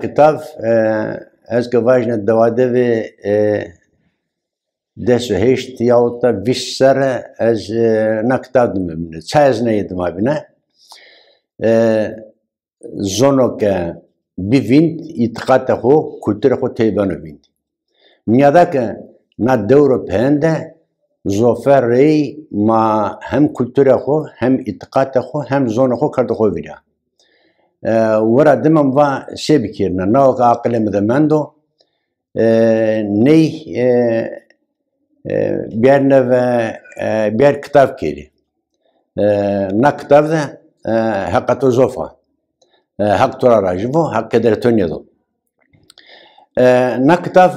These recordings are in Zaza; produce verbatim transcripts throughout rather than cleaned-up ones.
Kitav, e, ez ke vajne dewa devê, e, des û heşt yahut da vîst serre ez, e, na kitav dime bîne. Ça ez neyê dima bîne? E, zono ke bî vînd, îtîqatê xo, kulturê xo tey beno vînd. Nîyada ke na dewro peyên de zofe rey ma hem kulturê xo, hem îtîqatê xo, hem zonê xo kerdo xo vîra. E, wera dime mi va se bikirîne. Nawo ke aqilê mi de mendo, e, ney, e, e, biyar neve, e, biyar kitav kerî. E, na kitav de, e, heqa to zof a. E, Heq to ra rajî bo, Heq kederê to nêdo. E, na kitav,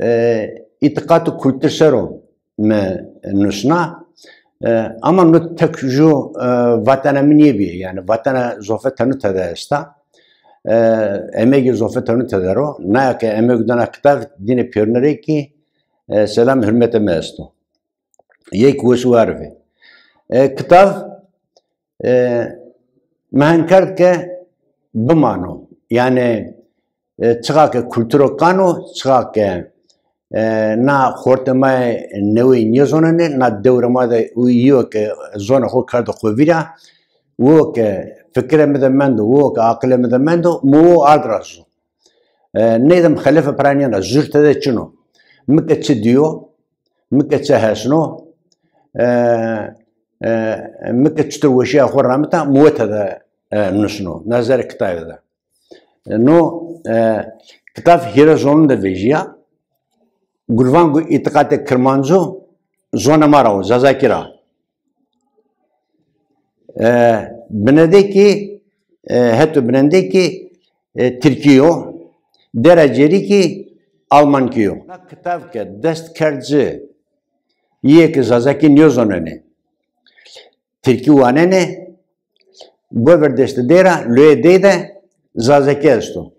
e, îtîqat û kultur ser o mi nusna. E, ama no tek ju, e, vatena mi nêbîye. Yanî vatena zofe tenu tede esta. E, emegê zofe tenu tede ro. Naya ke emeg dana kitav dîne pêrune rê kî, e, selam hurmetê mi esto. Yek wes û arve. E, kitav, e, mi hen kerd ke bimano. Yanî, e, çiqa ke kulturo kano, çiqa ke, e, na xortê ma yê newey nêzonenê, na dewrê ma de û yo ke zonê xo kerdo xo vîra, wo ke fikirê mi de mendo, wo ke aqilê mi de mendo, mi wo ard ra zo. E, ney de mi xelefê pira nêna, zur tede çin o. Mi ke çi dîyo, mi ke çi hesno, e, e, mi ke çitur weşîya xo ramita, mi wo tede, e, nusno, nazerê kitavê de. E, no, e, kitav hîre zonon de vejîya. Gulvango îtîqatê Kirmanco zonê ma ra wo, Zazakî ra. E, binedê kî, e, heto binedê kî, e, Tirkî yo, dera cêrî kî Almankî yo. Na kitav ke dest kerd ci, yê ke Zazakî nêzonenê, Tirkî wanenê, goverdê estê dey ra, loyê dey de Zazakî esto.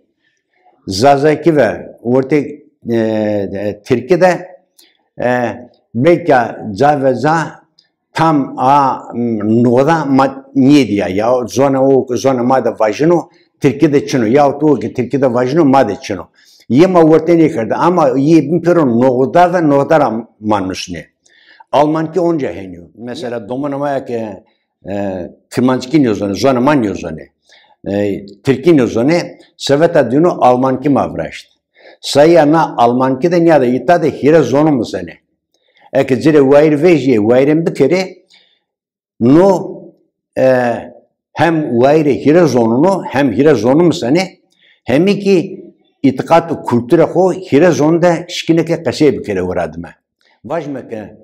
Zazakî ve wertê, e, e, Tirkî de, e, belka ca ve ca tam a, m, noda ma nêdîya. Ya zonê o, zonê ma de vajîno, Tirkî de çin o. Yahut o ke Tirkî de vajîno, ma de çin o. Yê ma wertê nêkerde. Ama yê bin pêro noda ve noda ra ma nusnê. Almankî onca henî yo. Mesela domonê ma ya ke, e, Kirmanckî nêzonê, zonê ma nêzonê, e, Tirkî nêzonê, seveta dîno Almankî ma viraşt. Sayîya na Almankî de nîyade îta de hîre zonu misenê. Eke ci rê wayîr vejîyê, wayîrên bikerê, no, e, hem wayîrê hîre zonuno, hem hîre zonu misenê, hemî kî îtîqat û kulturê xo hîre zon de şikîne ke qesey bikerê wira dime. Vajime ke,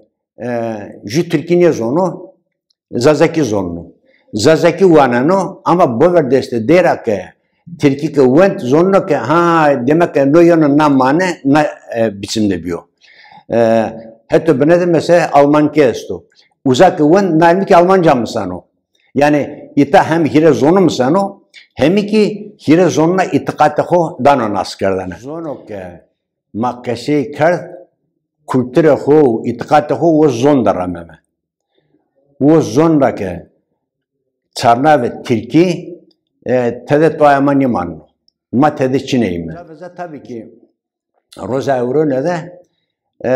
e, ju Tirkî nêzono, Zazakî zonno. Zazakî waneno, ama goverdê estê dey ra ke Tirkî ke wend zonno ke, ha, demek ke no yeno na mane, na, e, biçim de bîyo. E, heto bine de mesela Almankî esto. Uza ke wend, na ilmî kî Almanca miseno. Yanî îta hem hîre zonu miseno, hemî kî hîre zonuna îtîqatê xo dano naskerdene. Zono ke ma qesey kerd, kulturê xo û îtîqatê xo wo zon de rameme. Wo zon ra ke çarna ve Tirkî, e, tede toya ma nêmaneno. Ma tede çinê yîme. Ca ve ca tabî kî roza ewrone de, e,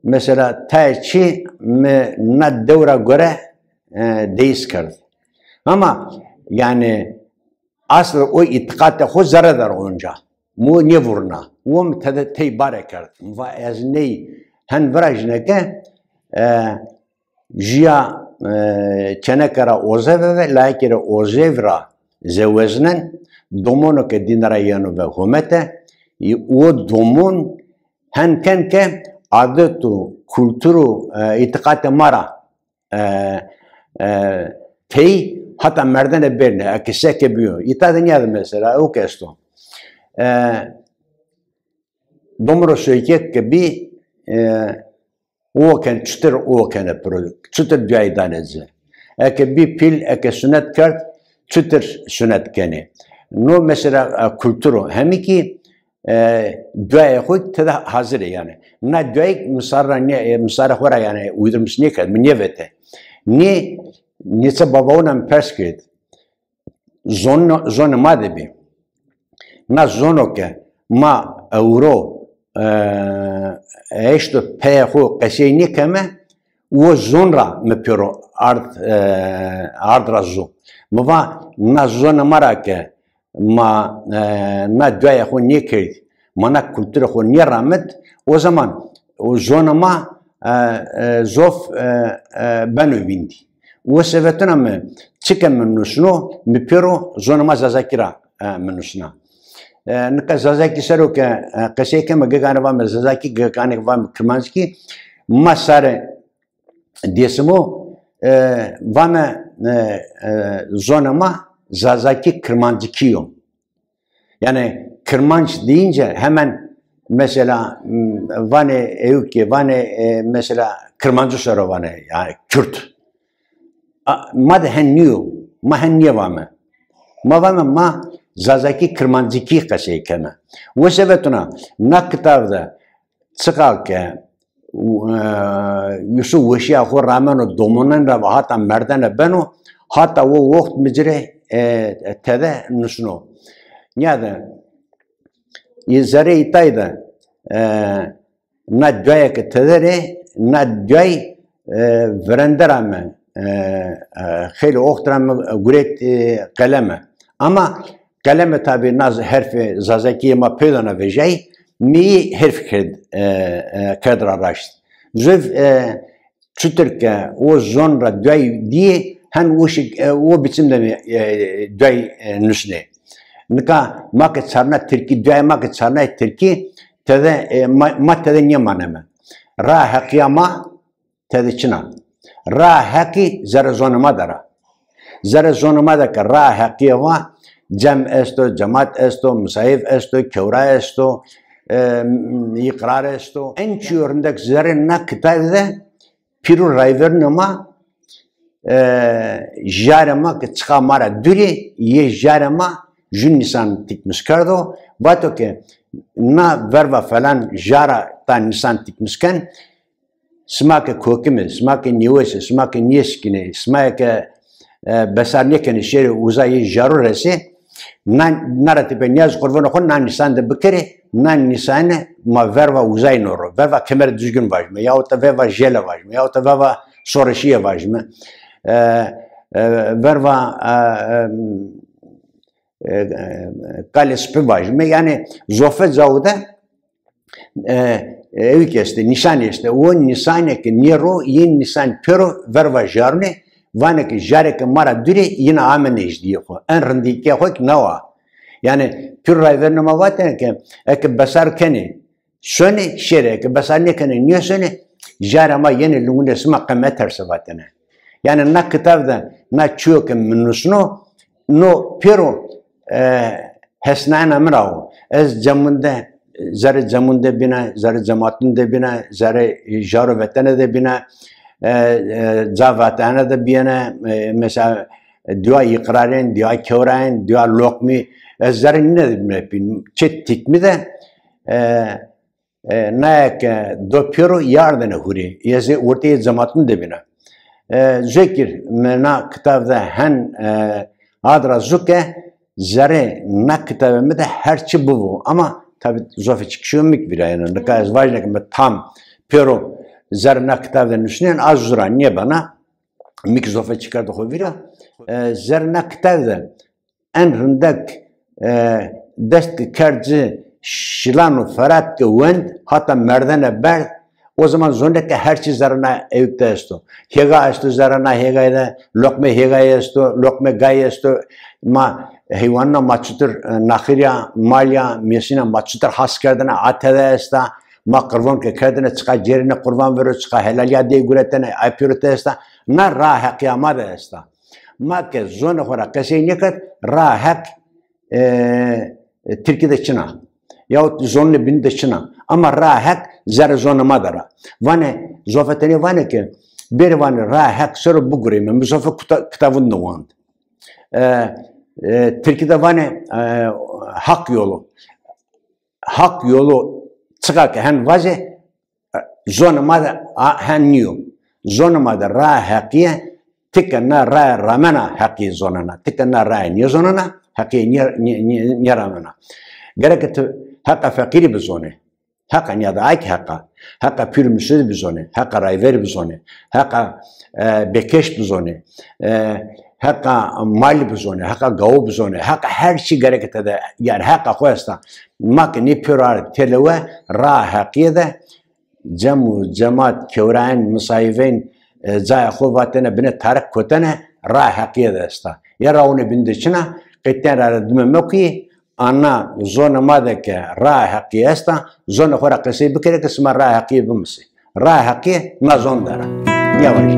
mesela tayê çî mi na dewra gore, e, deyîs kerd. Ama yanî asl o îtîqatê xo zerre der onca. Mi wo nêvurna. Wo mi tede tey bare kerd. Mi va ez ney hen virajîne ke, e, jûya, e, çêneke ra ozeve ve layikê rê ozevî ra zeweznen, domono ke dîne ra yeno ve homete, o domon hen ken ke adet û kultur û, e, îtîqatê ma ra, e, e, tey hata merdene bêrne, eke seke bîyo. Îta de nîyade mesela, o ke esto. E, Domro soyke ke bî, e, o ken, çitur o kene piro, çitur duayî dane ci. Eke bî pîl, eke sunet kerd, çitur sunet kenê. No mesela, e, kultur o. Hemî kî, e, duayê xo tede hazir ê yanî. Na duayî mi sare ra nê-, e, mi sare xo ra yanî uydurmuş nêkerd, mi nêvete. Nê, nêçe babawona mi pers kerd. Zon, zonê ma de bî. na zono ke ma ewro, e, eşto peyê xo qesey nêkeme, wo zon ra mi pêro ard, e, ard ra zu. Mi va na zonê ma ra ke ma, e, na duayê xo nêkerd, ma na kulturê xo nêramit, o zaman o zonê ma, e, e, zof, e, e, beno vîndî. O sebetuna mi çike mi nusno, mi pêro zonê ma Zazakî ra, e, mi nusna. E, nika Zazakî ser o ke, e, qesey keme, gegane vame Zazakî, gegane vame Kirmanckî. Ma sarê Dêsimo, e, vame, e, e, zonê ma Zazakî Kirmanckî yo. Yani Kırmanç deyince hemen mesela, m, vanê ewkê, vanê, e, mesela Kırmancı sero vanê, yani Kürt. A, ma de hen nîyo, ma hen nêvame. Ma vame ma Zazakî Kirmanckî qesey keme. O sebetuna na kitab de çiqa ke, e, Yusuf weşîya xo rameno domonen ra ve hata merdene beno, hata o wext mi ci rê, e, tede nusno. Nîyade, zerê îtay de, e, na duayê ke tede rê, na duay, e, virende ra mi, e, e, xeylê oxt ra mi guret, e, qeleme. Ama qeleme tabî na herfê Zazakî yê ma pêdana vejay, mi yî herf kerd, e, e, kerd ra raşt. Zöv, e, çutir ke o zon ra duay dîyê, hen o şi-, e, o biçim de mi, e, duay, e, nusnê. Nika ma ke çarna tirkî, duayê ma ke çarnay tirkî, tede, e, ma, ma tede nêmaneme. Raa heqîya ma tede çin a. Raa heqî zerê zonê ma der a. Zerê zonê ma de ke raa heqîye va, cem esto, cemat esto, misayif esto, kewra esto, e, îqrar esto. En çîyo rindek zerê na kitabî de pîr û rayvernê ma, e, jarê ma ke çiqa ma ra dûrî, yê jarê ma jû nîsan tîkmis kerdo. Vato ke na verva falan jara ta nîsan tîkmis ken, sima ke kokim ê, sima ke nêwes ê, sima ke nêşikînê, sima ke, e, besar nêkenê şêrê uza yê jaro resê, na, na ra tepê nîyaz qurvanê xo na nîsan de bikerê, na nîsane ma verva uzay no ro, verva kemerê duzgin vajime, yahut da verva jele vajime, yahut da verva soreşîye vajime. E, e, verva, e, e, e, kalê sipî vajime. Yanî zofe cawo de, e, ewk estê, nîşanî estê. O nîşanê ke nêro, yên nîşan pêro verva jarunê, vanê ke jarê ke ma ra dûrê, yîna ame nejdîyê xo. En rindîkê xo kî na wa. Yanî pîr rayvernê ma vatêne ke eke besar kenê, sonê, şêrê, eke besar nêkenê, nêsonê, jarê ma yenê lingunê sima qe meterse vatêne. Yanî na kitab de na çîyo ke mi nusno, no pêro, e, hesnayena min ra wo. Ez cemun de, zerê cemun de bîne, zerê cematun de bîne, zerê jaro vetene de bîne, e, e, ca vatene de bîyene, e, mesela, dua îqrarên, dua kewrayên, dua loqmî, ez zerê nîne de bîne pîl. Çê tîkmî de, e, e, naye ke do pêro yardene hurê. Yê zê orteyê cematun de bîne. E, zekir, mi na kitab de hen, e, adra zu ke zerê na kitabê mi de her çi bibo. Ama tabî zofê çikişîyo mi kî vîra yeno. Nika ez vajine ke mi tam pêro zerê na kitab de nusnên, a zu ra nêbena. Mi kî zofê çikerdo xo vîra. E, zerê na kitab de en rindek, e, dest ke kerd ci Şilan û Ferat ke wend, hata merdene berd, o zaman zonde ke her çî zerê na ewk de esto. Hêga esto zerê na hêgayî de, loqmê hêgayî esto, loqmê gayî esto. Ma heywanina ma çitur, e, naxirîya, malîya, mêsîna ma çitur has kerdine, a tede esta. Ma qirvon ke kerdine, çiqa cêrîne qurvan vero, çiqa helalîya dey guretene, a pêro tede esta. Na raa heqîya ma de esta. Ma ke zonê xo ra qesey nêkerd, raa heq, e, e, tirkî de çin a. Yahut zonê bînî de çin a. Ama raa heq zerê zonê ma der a. Vanê, zofê tenê vanê ke, bêrê vanê raa heq sero bigureyme. Mi zofê kuta-, kitabun de wend. E, e, tirkî de vanê, e, hak yolu. Hak yolu çiqa ke hen vajê, zonê ma de a, hen nîyo. Zonê ma de raa heqîye, ti ke na raye ramena heqîye zonena. Ti ke na raye nêzonena, heqîye nê-, nê-, nê-, nêramena. Gereke ti heqa feqîrî bizonê. Heqa nîyada ay ki heqa. Heqa pîr û mursîdî bizonê. Heqa rayverî bizonê. Heqa, e, bêkeş bizonê. E, heqa mal bizonê. Heqa gawo bizonê. Heqa her çî gereke tede. Yanî heqa xo esta. Ma ke nê pêro ard têlewe, raa heqîye de cem û cemat, kewrayên, misayiveyên, e, cayê xo vatêne binê tarik kotene, raa heqîye de esta. Ya rawonê bîn de çin a, qetîyen ra ra dime mekuyî, ana zonê ma de ke raa heqîye esta, zonê xo ra qesey bikerê ke sima raa heqîye bimisê. Raa heqîye na zon der a. Yavaş.